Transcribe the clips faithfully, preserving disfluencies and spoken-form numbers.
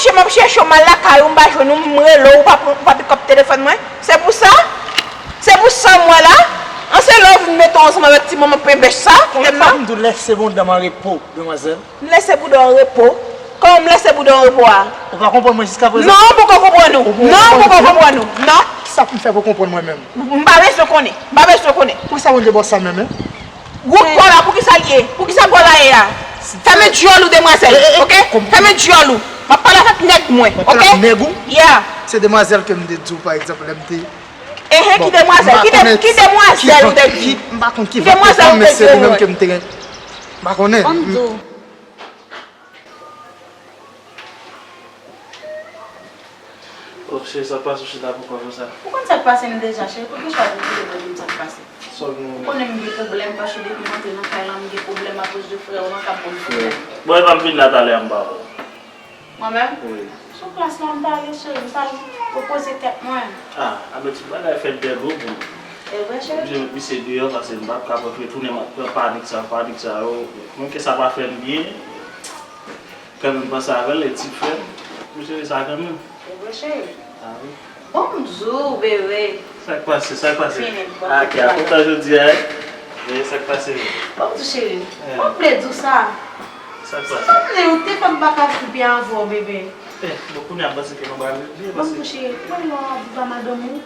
Chèche m ap chèche w, m al lakay ou, m pa jwenn ou, m rele w, ou pa pran, ou pa pikòp telefòn mwen. Se pou sa? Se pou sa m wè la? An se lè w vin mete w ansanm avèk ti manman penbèch sa, kòm nan. Ou pa m di w lèse bouda m an repo, demwazèl? M lèse bouda w an repo? Kòman m lèse bouda w an repo a? Ou pa konprann mwen jiskaprezan? Non, m poko konprann ou. Non, m poko konprann ou. Non. Kisa pou m fè pou konprann mwen menm? M pa bezwen konnen. M pa bezwen konnen. Poukisa Bondye ba w sa menm, en? Wout kò la, poukisa l ye? Poukisa kò la ye a? Fèmen dyòl ou, demwazèl, oke? Fèmen dyòl ou. M ap pale avèk nèg mwen, oke? Nèg ou? Yeah. Se demwazèl ke m te di w, pa egzanp, lè m te Ehe, ki demwazèl? Ki de-, ki demwazèl ou te di? M pa konn ki vant te pran, men se li menm ke m te gen. M pa konnen. Ban m di w. Oh, cheri, sa k pase w chita pou kò konsa? Ou konn sa k pase m deja, cheri. Poukisa w vin kite mwen di m sa k pase? Ou konnen m gen pwoblèm, paske depi m antre nan kay la, m gen pwoblèm akoz de frè w lan k ap ban m pwoblèm. Bon, epa m vin la talè a, m pa wè w. Mwen menm? Wi. Sou plas la, m t ale, cheri, m t al repoze tèt mwen. Ah, anben tout bagay fèt dè gwo pou mwen. E vre, cheri? M oblije met misye deyò, paske m p ap ka retounen, m ap pran panik sa, panik sa yo. Menm ke sa pa fè m byen, kanmenm m panse avè l, e ti frè m, m jere sa kanmenm. E vre, cheri? Ah wi. Bon, m di w, bebe. Sa k pase, sa k pase? Fini, bon. Ah, ki a kontan jodi a, wi. Men sa k pase menm? Bon, m di w, cheri. Eh. Mwen vle di w sa. Sa k pase? Sanble ou te fè m pa ka viv byen avè w, bebe. Eh, bon, kounye a m panse ke nou pral regle, paske. Bon, m di w, cheri, ou wè lè w ap viv a madanm ou,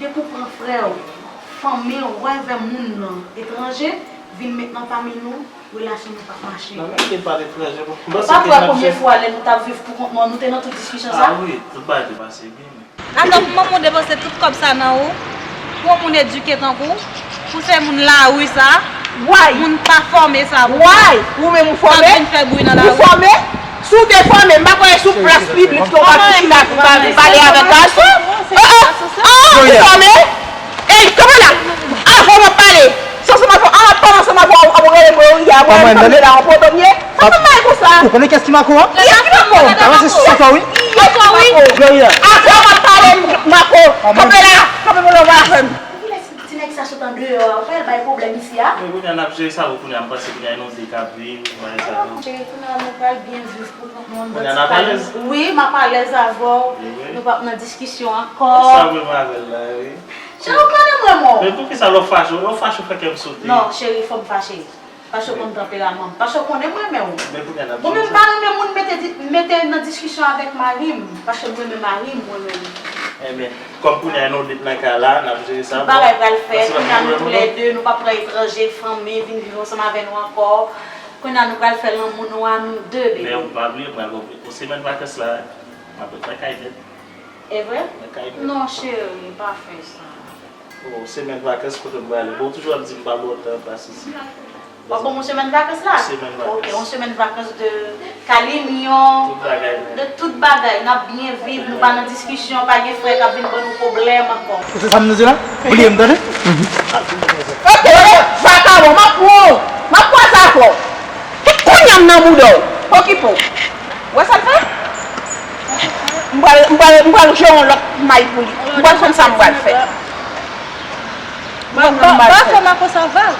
depi w pran frè w, fanmi w, ou wè avè moun nan, etranje, vin met nan fanmi nou, relasyon nou p ap mache. Non, men li te pale etranje, bon. M panse ke n ap jwenn. Ou pa kwè premye fwa lè nou t ap viv pou kont nou an, nou te nan tout diskisyon sa? Ah wi, tout bagay te pase byen. Alò, pou manman w depanse tout kòb sa nan ou, pou yon moun edike tankou w, pou se moun lari sa, moun pa fòme sa, pou w vin fè bri nan lari. Ou fòme? Si w te fòme, m pa kwè sou plas piblik ke w p ap chita pou pale avèk gason. Oh, oh, oh, ou fòme? Ey, kanpe la! Avan w ap pale! Se ansanm avè w, an ap pale ansanm avè w, ap rele mwen Gloria, mwen m tande la, w ap oto m ye? Sa fè m bay konsa? Ou konnen kiyès ki Mako a? Kiyès ki Mako? Avanse sou sofa, wi. Gloria. Avan w ap pale, Mako. Kanpe la, kanpe mwen la, w ap fè m. Kilès ti nèg sa sot andeyò a? Ou pa al bay pwoblèm isi a? Men kounye a n ap jere sa, wi, kounye a m panse kounye a e nou de k ap viv, bagay sa yo. Cheri, kounye a nou pral byen viv pou kont nou anndan ti kay. Kounye a n ap alèz? Wi, m ap alèz avè w. Wi. Nou p ap nan diskisyon ankò. Sa vre m avè l la, wi. Cheri, ou konnen mwen, mò. Men poukisa lè w fache, lè w fache, ou fè kè m sote? Non, cheri, fò m fache. Paske w konn tanperaman m. Paske w konnen m renmen w. Mwen menm, m pa renmen moun mete di-, mete nan diskisyon avèk mari m. Paske m renmen mari m, mwen menm. Enben, kòm kounye a nou de k nan kay la, n ap jere sa. Tout bagay pral fèt, kounye a nou toulède, nou p ap pran etranje, fanmi, vin viv ansanm avè nou ankò. Kounye a nou pral fè lanmou nou a nou de, bebe. Men ou pa bliye, pral yon semèn vakans la, m ap ret nan kay nèt. E vre? Nan kay nèt. Non, cheri, pa fè sa. Oh, semèn vakans kote m prale? Bon, ou toujou ap di m pa ba w tan, pa sisi. W ap ban m yon semèn vakans la? Semèn vakans. Ok, yon semèn vakans de kalinyon, de tout bagay. N ap byen viv, nou pa nan diskisyon, pa gen frè k ap vin ban nou pwoblèm ankò. Ou se sa m di la? Bliye m, tande? Ok, vakabon, m ap pran w. M ap pran sa avè w. Tout kounye a m nan bouda w. Okipe w. Ou wè sa l fè? M pral, m pral, m pral jere yon lòt may pou li. M pral konn sa m pral fè. M pral konn sa m pral fè. Ba fè Mako sa vag.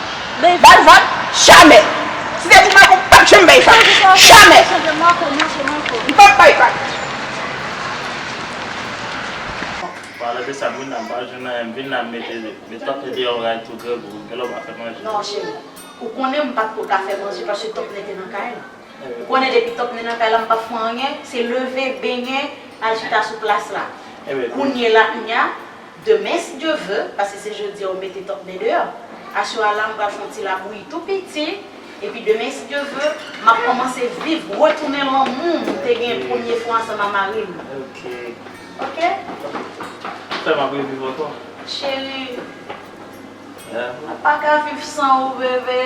Ba l vag? Jamè. Si se pou Mako, m p ap janm bay vag. Jamè. M p ap bay vag. Pale de sa, m vin la, m pa jwenn anyen, m vin la, m mete, mete tòt deyò, ray tou grangou, genlè w pa fè manje. Non, cheri. Ou konnen m pa t ko ka fè manje paske tòt nèg te nan kay la. Ou konnen depi tòt mwen nan kay la, m pa fè anyen, se leve, benyen, al chita sou plas la. Kounye la, kounye a, demen, si Dye ve, paske se jodi a ou mete tòt mwen deyò. Aswè a la, m pral fè yon ti labouyi tou piti, epi demen, si Dye ve, m ap kòmanse viv, retounen lanmou m te gen premye fwa ansanm a mari m. Ok. Ok? Fè m ap reviv ankò. Cheri, mwen pa ka viv san ou, bebe.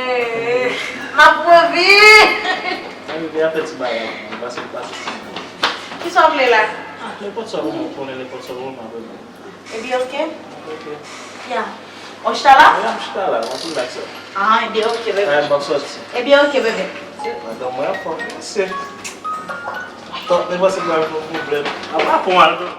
M ap reviv. Mwen vin ap fè ti bagay pou mwen, pase, pase ti bagay. Kisa w vle la? Ah, nenpòt sa pou mwen, ou konnen nenpòt sa pou mwen, m ap reviv. Ebyen, ok. Ok. Ya. Ou chita la? Ya, m chita la, m ap relax. Ah, ebyen, ok, bebe. Ay, m p ap sòti. Ebyen, ok, bebe. Madanm mwen ap fò, se. Tòt, nenpòt sa pou mwen, pwoblèm. A pa pou mwen.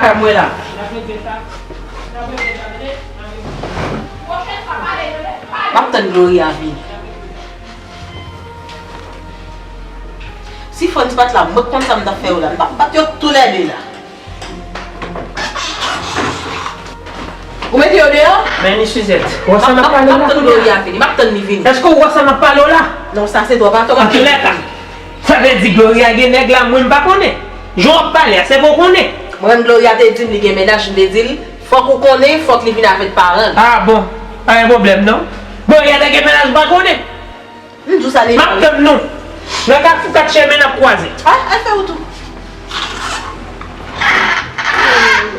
lakay mwen la. M ap tann Gloria vini. Si Frantz pa t la, mwen k konn sa m t ap fè yo la. M t ap bat yo toulède la. Ou mete yo deyò? Men ni Suzette, ou wè sa m ap pale w la kounye a? M ap tann Gloria vini, m ap tann li vini. Èske ou wè sa m ap pale w la? Non, sa se twòp atò. Antoulèka, sa vle di Gloria gen nèg la, mwen m pa konnen. Jan w ap pale a, se pou w konnen. Mwen menm Gloria te di m li gen mennaj, m te di l, fòk ou konnen, fòk li vin avèk paran l. Ah bon, pa gen pwoblèm non. Gloria te gen mennaj, m pa konnen. M di w sa deja. M ap tann nou. Nan Kafou Kat Chemen n ap kwaze. Al, al fè wout ou.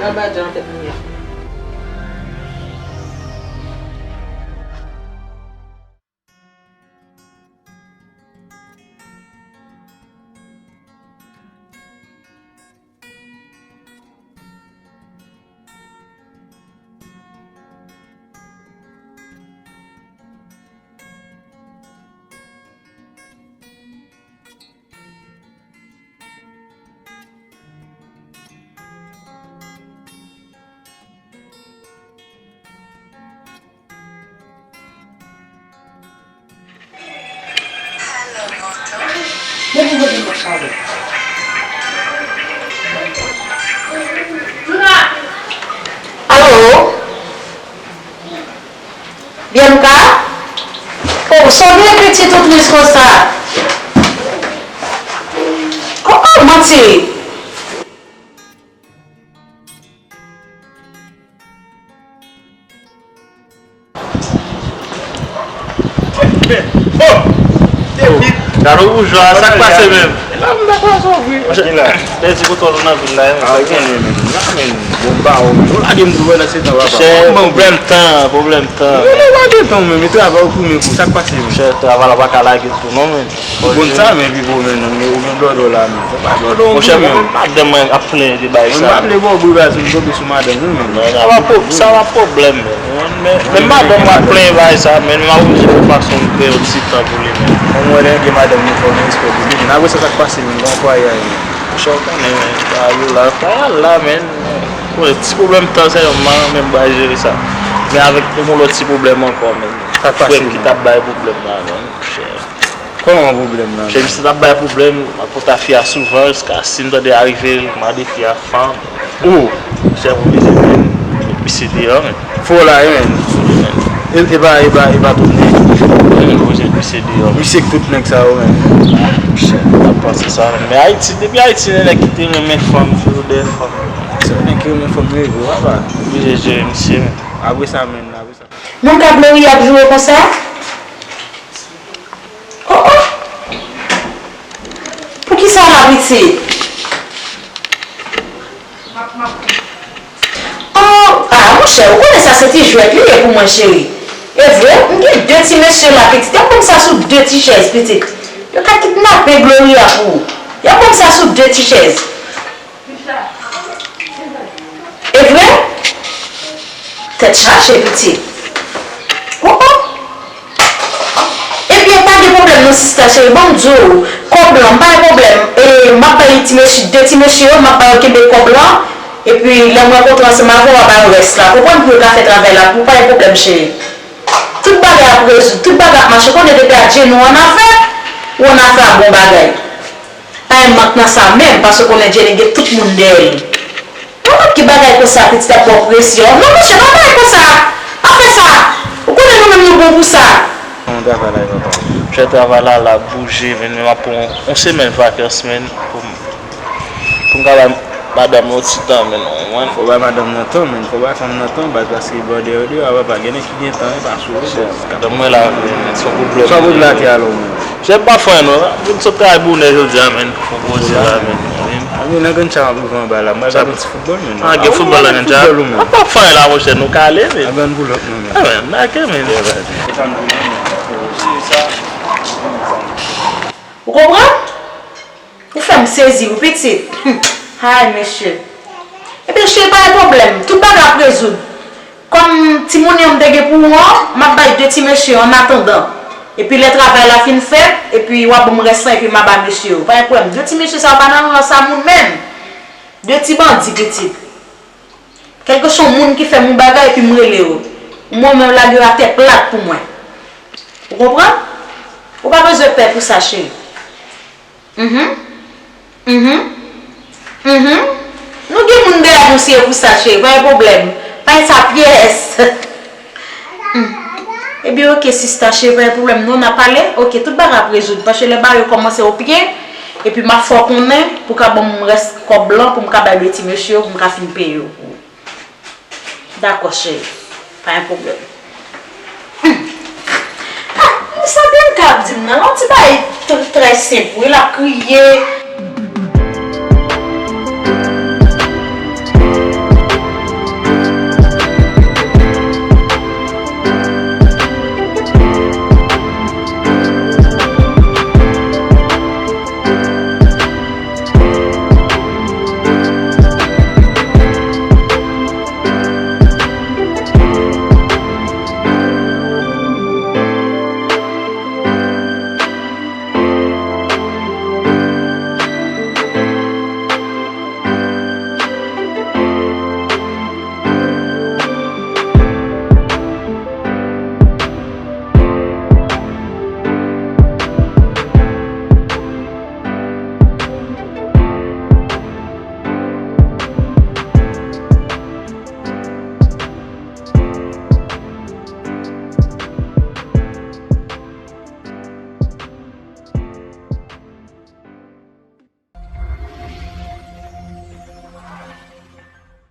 Anba djan tèt mwen an. Alo? Bianca? Oh, sa w gen pitit ou tris konsa? Oh, oh, manti! Oh! Depi. Gade boujwa, sa k pase menm? La m dakò sa w vre. Monchè, lè di kote w nan vil la, men. Ah, ou konnen menm. Nan men, bon ba w. Ou lage m tou wè nan se tan papa. Monchè, pwoblèm tan, pwoblèm tan. Ou lage tan menm, e travay ou tounen pou sa k pase menm. Monchè, travay la pa ka lage tou non, men. Ou konn sa, men, Pipo, men, ou gen dòdò la, men. Se pa dòdò, monchè, mwen menm, madanm mwen ap plenyen de bagay sa. Mwen pa vle ba w bri, baz, m tonbe sou madanm, wi, men. Men sa pa pwob-, sa pa pwoblèm, men. Men, men madanm mwen ap plenyen bagay sa, men m ap oblije fè fason m kreye yon ti tan pou li, men. Mwen, mwen gen madanm mwen fò gen respè pou li, men. Apre sa, sa k pase, men, nan fwaye a, men. Monchè, ou konnen, men, bagay yo la, bagay la, men. Bon, ti pwoblèm tan sèlman, men m pral jere sa. Men avèk yon lòt ti pwoblèm ankò, men. Sa k pase, frè m ki t ap bay pwoblèm la, men. Kòman pwoblèm nan? Chè, misye t ap bay pwoblèm, m ap pote a fi a souvan, jiska si m tande arive l, mande fi a fanm. Oh! Chè, m oblije met misye deyò, men. Fò la, wi, men. E, e pa, e pa, e pa tout nèg. Wi, men, m oblije met misye deyò, men. Misye k tout nèg sa yo, men. Chè, m ap panse sa, men. Men Ayiti, depi Ayiti, nèg ki te renmen fanm, toujou dèyè fanm. Se nèg ki renmen fanm yo ye vre, papa. Oblije jere misye, men. Apre sa, men, apre sa. Moun ka Gloria ap joure konsa? Oh, oh! Poukisa la, pitit? Oh, ah, monchè, ou konnen sa se ti jwèt li ye pou mwen, cheri. E vre, m gen de ti mesye la, pitit. Y ap ban m sa sou de ti chèz, pitit. Yo ka kidnape Gloria pou ou. Y ap ban m sa sou de ti chèz. E vre? Tèt chaje, pitit. Oh, oh. Ebyen, pa gen pwoblèm non, sista cheri. Ban m di w, kòb lan, m pa gen pwoblèm. E, m ap bay ti mesye, de ti mesye yo, m ap ba yo kenbe kòb lan. Epi, lè m rankontre ansanm avè w, w a ba yo rès la. Konprann pou yo ka fè travay la pou ou, pa gen pwoblèm, cheri. Tout bagay ap rezoud, tout bagay ap mache. Konnen depi a Jenny ou annafè, ou annafè a bon bagay. Pa gen mank nan sa menm, paske konnen Jenny gen tout moun dèyè l. Nenpòt ki bagay konsa, pitit ap ba w presyon. Non, monchè, pa bay konsa. Pa fè sa. Ou konnen nou menm nou bon pou sa. Kòman travay la ye, papa? Monchè, travay la, l ap bouje, men, men m ap pran yon, yon semèn vakans, men, pou m, pou m ka bay madanm yon ti tan, men, ou konprann? Fò bay madanm nan tan, men, fò bay fanm nan tan, baz, paske bòdè yo deyò, papa, gen nèg ki gen tan, e pa sou rezo. Madanm mwen la, men, se yon pwoblèm. Sa w pou plake alò, men? Jè pa fè non. Vin sot travay bonè jodi a, men. Konpoze la, men. Wi. Ann nan grann chan ap leve anba la. Mwen gade yon ti foutbòl, men. Ah, gen foutbòl la, grann chan. Foutbòl, ou, men. Apa fè la, monchè, nou kale, men. An grann boulòt, non, men. Ah, men, nake, men. Ou konprann? Ou fè m sezi, wi, pitit. Hay, mesye. Ebyen, cheri, pa gen pwoblèm. Tout bagay ap rezoud. Kòm timoun yo m te gen pou ou an, m ap bay de ti mesye yo annatandan. Epi lè travay la fin fèt, epi w ap ban m rès lan, epi m a ba mesye yo. Pa gen pwoblèm. De ti mesye sa yo pa nan rans a moun menm. De ti bandi pitit. Kèlkeswa yon moun ki fè m yon bagay, epi m rele yo. Mwen menm lage yo atè plat pou mwen. Ou konprann? Ou pa bezwen pè pou sa, cheri. Mhm. Mhm. Mhm. Nou gen moun dèyè nou, se pou sa, cheri, pa gen pwoblèm. Pa gen sa pyès. Hmm. Ebyen, oke, sista, cheri, pa gen pwoblèm, non, n a pale. Oke, tout bagay ap rezoud. Paske lè bagay yo kòmanse o pye, epi m ap fè w konnen, pou ka ban m rès kòb lan, pou m ka bay de ti mesye yo, pou m ka fin peye yo pou ou. Dakò, cheri. Pa gen pwoblèm. Hmm. Ah, sa Bianca ap di m nan, yon ti bagay t-, trè senp, wi, l ap kriye,